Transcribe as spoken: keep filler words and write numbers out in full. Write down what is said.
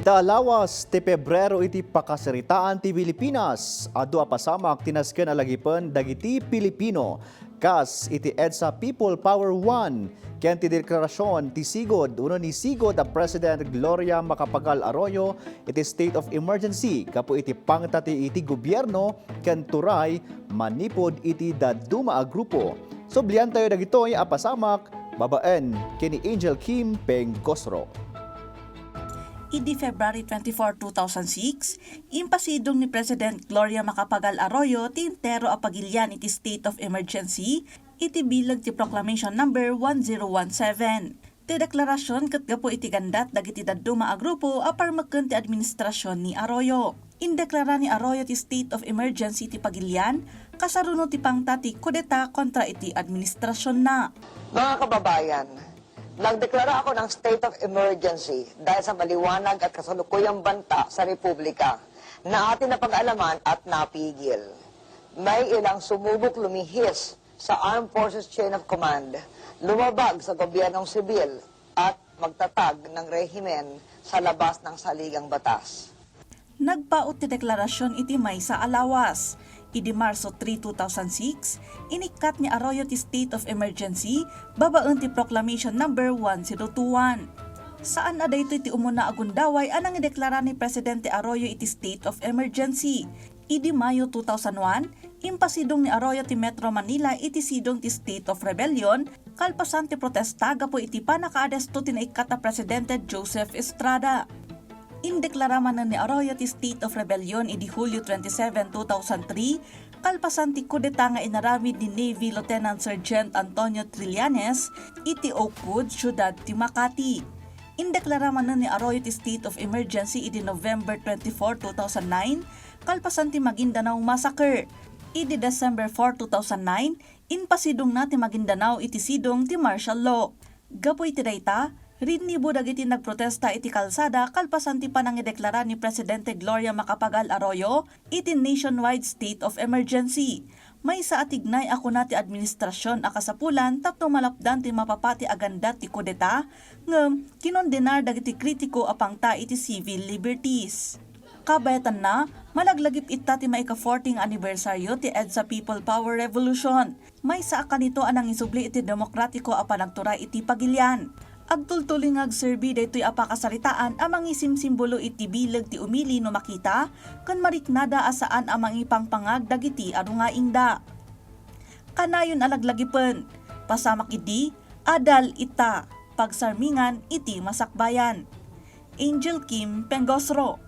Ta lawas ti Pebrero iti pakasaritaan ti Pilipinas, adu a pasamak ti nasken a lagipen dagiti Pilipino, kas iti EDSA People Power One, ken ti deklarasyon ti sigud wenno ni sigud a President Gloria Macapagal Arroyo iti state of emergency gapu iti pangtati iti gobierno ken turay manipud iti dadduma a grupo. Subliantayo dagitoy a pasamak babaen ken ni Angel Kim Pengosro. Idi February twenty-four, two thousand six, impasidong ni President Gloria Macapagal Arroyo ti entero a pagilian iti state of emergency iti bileg ti Proclamation Number one zero one seven. Ti deklarasyon ket gapu iti gandat dagiti dadduma a grupo a parmekken ti administrasyon ni Arroyo. Indeklara ni Arroyo ti state of emergency ti pagilian kasaruno ti pangta ti kudeta kontra iti administrasyonna. Mga kababayan, nagdeklara ako ng state of emergency dahil sa maliwanag at kasalukuyang banta sa Republika na atin napag-alaman at napigil. May ilang sumubok lumihis sa Armed Forces Chain of Command, lumabag sa gobyernong sibil at magtatag ng rehimen sa labas ng saligang batas. Nagpaut ti deklarasyon iti maysa a lawas. Idi Marso three, two thousand six, inikkat ni Arroyo ti state of emergency babaen ti Proclamation Number one zero two one. Saan a daytoy ti umuna a gundaway a nangideklara ni Presidente Arroyo iti state of emergency. Idi Mayo two thousand one, impasidong ni Arroyo ti Metro Manila iti sidong ti state of rebellion kalpasan ti protesta gapu iti pannakaaresto ti naikkat a Presidente Joseph Estrada. Indeklara manen ni Arroyo ti state of rebellion idi Hulyo twenty-seven, two thousand three, kalpasan ti kudeta nga inaramid ni Navy Lieutenant Sergeant Antonio Trillanes iti Oakwood, Siudad ti Makati. Indeklara manen ni Arroyo ti state of emergency idi November twenty-four, two thousand nine, kalpasan ti Maguindanao Massacre. Idi December four, two thousand nine, impasidongna ti Maguindanao iti sidong ti martial law. Gapu iti dayta, rinnibo dagiti nagprotesta iti kalsada kalpasan ti panangideklara ni Presidente Gloria Macapagal Arroyo iti nationwide state of emergency. Maysa a tignay a kuna ti administrasyon a kasapulan tapno malapdan ti mapapati a gandat ti kudeta, ngem kinondenar dagiti kritiko a pangta iti civil liberties. Kabayatanna, malaglagip ita ti maika-forty nga anibersaryo ti EDSA People Power Revolution. Maysa a kanito a nangisubli iti demokratiko a panagturay iti pagilian. Agtultuloy nga agserbi daytoy a pakasaritaan a mangisimsimbolo iti bileg ti umili no makita ken mariknada a saan a mangipangpangag dagiti adu nga ingda. Kanayon a laglagipen, pasamak idi, adal ita, pagsarmingan iti masakbayan. Angel Kim Pengosro.